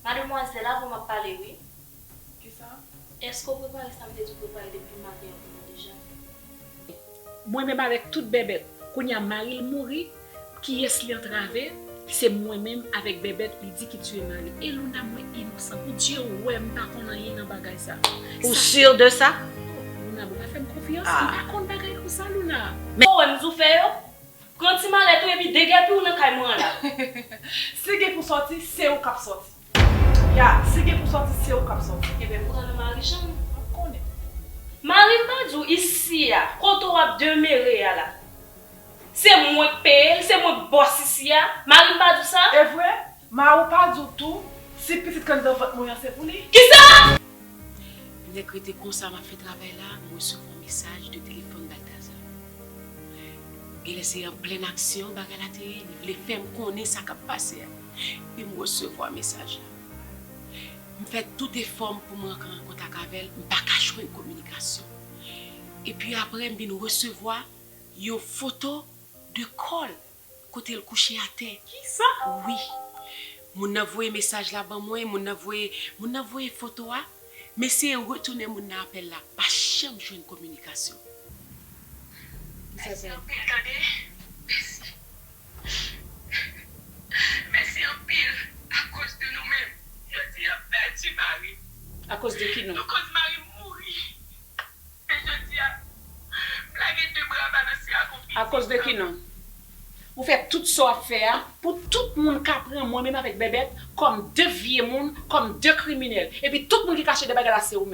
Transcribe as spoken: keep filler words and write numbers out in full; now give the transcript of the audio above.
Mademwazèl, avan m ap pale wi. Kisa? Èske w prepare sa m te di w prepare depi maten an pou mwen deja? Mwen menm avèk tout bèbèt. Kounye a mari l mouri, kiyès li antrave? Se mwen menm avèk bèbèt li di ki tiye mari l. E Louna, mwen inosan. Pou Dye wè m pa konn anyen nan bagay sa. Ou si de sa? Louna, ou pa fè m konfyans. M pa konn bagay konsa, Louna. Sa w wè m di w fè yo? Pran ti malèt ou epi degèpi w nan kay mwen an la. Si gen pou sòti, se ou k ap sòti. Ya, si gen pou sòti, se ou k ap sòti. Ebyen, pran nan mari Jan. M ap konnen. Mari m pa di w isi a, kote w ap demere a la. Se mwen k peye l, se mwen k bòs isi a. Mari m pa di w sa? E vre? Mari w pa di w tou, si pitit k anndan vant mwen an se pou li? Kisa? Nèg rete konsa, m ap fè travay la, m resevwa mesaj de telefòn Baltazar. Genlè se an plen aksyon bagay la te ye, li vle fè m konnen sa k ap pase a. Epi m resevwa mesaj la. M fè tout efò m pou m rantre an kontak avè l, m pa ka jwenn kominikasyon. Epi apre, m vin resevwa yon foto de kò l, kote l kouche atè. Kisa? Wi. Moun nan voye mesaj la ban mwen, moun nan voye, moun nan voye foto a. M eseye retounen moun nan apèl la, pa janm jwenn kominikasyon. Mèsi anpil, tande. Mèsi. Mèsi anpil. Akoz de nou menm, jodi a m pèdi mari m. Akoz de ki nou? Nou koz mari m mouri. E jodi a, m lage de bra balansye ak yon pitit. Akoz de ki nou? Ou fè tout sa w ap fè a pou tout moun ka pran mwen menm avèk bèbèt kòm de vye moun, kòm de kriminèl. Epi tout moun ki kache dèyè bagay la se ou menm.